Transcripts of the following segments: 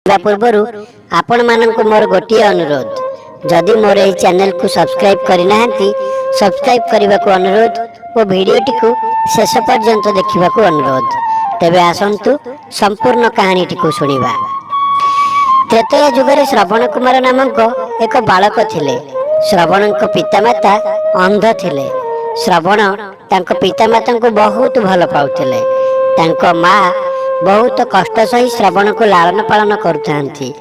ପୂର୍ବରୁ ଆପଣମାନଙ୍କୁ ମୋର ଗୋଟିଏ ଅନୁରୋଧ, ଯଦି ମୋର ଏହି ଚ୍ୟାନେଲକୁ ସବସ୍କ୍ରାଇବ୍ କରିନାହାନ୍ତି, ସବସ୍କ୍ରାଇବ୍ କରିବାକୁ ଅନୁରୋଧ ଓ ଭିଡ଼ିଓଟିକୁ ଶେଷ ପର୍ଯ୍ୟନ୍ତ ଦେଖିବାକୁ ଅନୁରୋଧ। ତେବେ ଆସନ୍ତୁ, ସମ୍ପୂର୍ଣ୍ଣ କାହାଣୀଟିକୁ ଶୁଣିବା। ତ୍ରେତୟା ଯୁଗରେ ଶ୍ରବଣ କୁମାର ନାମକ ଏକ ବାଳକ ଥିଲେ। ଶ୍ରବଣଙ୍କ ପିତାମାତା ଅନ୍ଧ ଥିଲେ। ଶ୍ରବଣ ତାଙ୍କ ପିତାମାତାଙ୍କୁ ବହୁତ ଭଲ ପାଉଥିଲେ। ତାଙ୍କ ମା ବହୁତ କଷ୍ଟ ସହି ଶ୍ରବଣକୁ ଲାଳନ ପାଳନ କରୁଥାନ୍ତି।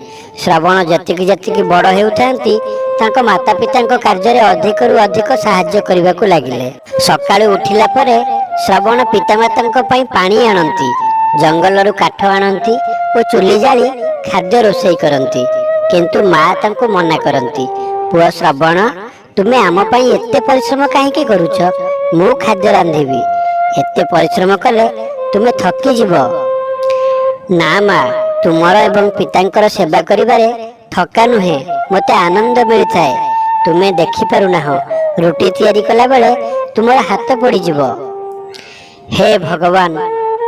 ଶ୍ରବଣ ଯେତିକି ଯେତିକି ବଡ଼ ହେଉଥାନ୍ତି, ତାଙ୍କ ମାତା ପିତାଙ୍କ କାର୍ଯ୍ୟରେ ଅଧିକରୁ ଅଧିକ ସାହାଯ୍ୟ କରିବାକୁ ଲାଗିଲେ। ସକାଳୁ ଉଠିଲା ପରେ ଶ୍ରବଣ ପିତାମାତାଙ୍କ ପାଇଁ ପାଣି ଆଣନ୍ତି, ଜଙ୍ଗଲରୁ କାଠ ଆଣନ୍ତି ଓ ଚୁଲି ଜାଳି ଖାଦ୍ୟ ରୋଷେଇ କରନ୍ତି। କିନ୍ତୁ ମା ତାଙ୍କୁ ମନା କରନ୍ତି, "ପୁଅ ଶ୍ରବଣ, ତୁମେ ଆମ ପାଇଁ ଏତେ ପରିଶ୍ରମ କାହିଁକି କରୁଛ? ମୁଁ ଖାଦ୍ୟ ରାନ୍ଧିବି। ଏତେ ପରିଶ୍ରମ କଲେ ତୁମେ ଥକିଯିବ।" "ନା ମା, ତୁମର ଏବଂ ପିତାଙ୍କର ସେବା କରିବାରେ ଥକା ନୁହେଁ, ମୋତେ ଆନନ୍ଦ ମିଳିଥାଏ। ତୁମେ ଦେଖିପାରୁନାହଁ, ରୁଟି ତିଆରି କଲାବେଳେ ତୁମର ହାତ ପୋଡ଼ିଯିବ।" ହେ ଭଗବାନ,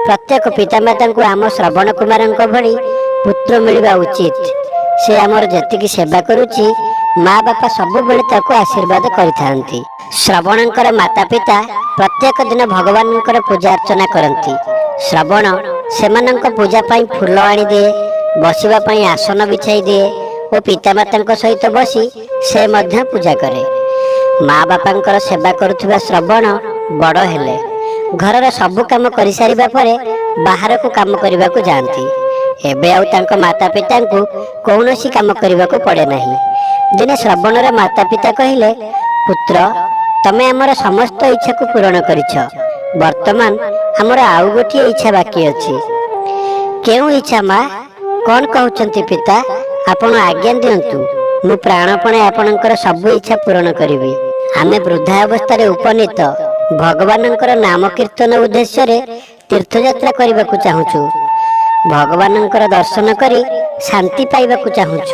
ପ୍ରତ୍ୟେକ ପିତାମାତାଙ୍କୁ ଆମ ଶ୍ରବଣ କୁମାରଙ୍କ ଭଳି ପୁତ୍ର ମିଳିବା ଉଚିତ। ସେ ଆମର ଯେତିକି ସେବା କରୁଛି, ମା ବାପା ସବୁବେଳେ ତାକୁ ଆଶୀର୍ବାଦ କରିଥାନ୍ତି। ଶ୍ରବଣଙ୍କର ମାତା ପିତା ପ୍ରତ୍ୟେକ ଦିନ ଭଗବାନଙ୍କର ପୂଜା ଅର୍ଚ୍ଚନା କରନ୍ତି। ଶ୍ରବଣ ସେମାନଙ୍କ ପୂଜା ପାଇଁ ଫୁଲ ଆଣିଦିଏ, ବସିବା ପାଇଁ ଆସନ ବିଛାଇ ଦିଏ ଓ ପିତାମାତାଙ୍କ ସହିତ ବସି ସେ ମଧ୍ୟ ପୂଜା କରେ। ମା ବାପାଙ୍କର ସେବା କରୁଥିବା ଶ୍ରବଣ ବଡ଼ ହେଲେ। ଘରର ସବୁ କାମ କରିସାରିବା ପରେ ବାହାରକୁ କାମ କରିବାକୁ ଯାଆନ୍ତି। ଏବେ ଆଉ ତାଙ୍କ ମାତା ପିତାଙ୍କୁ କୌଣସି କାମ କରିବାକୁ ପଡ଼େ ନାହିଁ। ଦିନେ ଶ୍ରବଣର ମାତା ପିତା କହିଲେ, "ପୁତ୍ର, ତମେ ଆମର ସମସ୍ତ ଇଚ୍ଛାକୁ ପୂରଣ କରିଛ। ବର୍ତ୍ତମାନ ଆମର ଆଉ ଗୋଟିଏ ଇଚ୍ଛା ବାକି ଅଛି।" "କେଉଁ ଇଚ୍ଛା ମା? କ'ଣ କହୁଛନ୍ତି ପିତା? ଆପଣ ଆଜ୍ଞା ଦିଅନ୍ତୁ, ମୁଁ ପ୍ରାଣପଣେ ଆପଣଙ୍କର ସବୁ ଇଚ୍ଛା ପୂରଣ କରିବି। ଆମେ ବୃଦ୍ଧା ଅବସ୍ଥାରେ ଉପନୀତ। ଭଗବାନଙ୍କର ନାମ କୀର୍ତ୍ତନ ଉଦ୍ଦେଶ୍ୟରେ ତୀର୍ଥଯାତ୍ରା କରିବାକୁ ଚାହୁଁଛୁ। ଭଗବାନଙ୍କର ଦର୍ଶନ କରି ଶାନ୍ତି ପାଇବାକୁ ଚାହୁଁଛୁ।"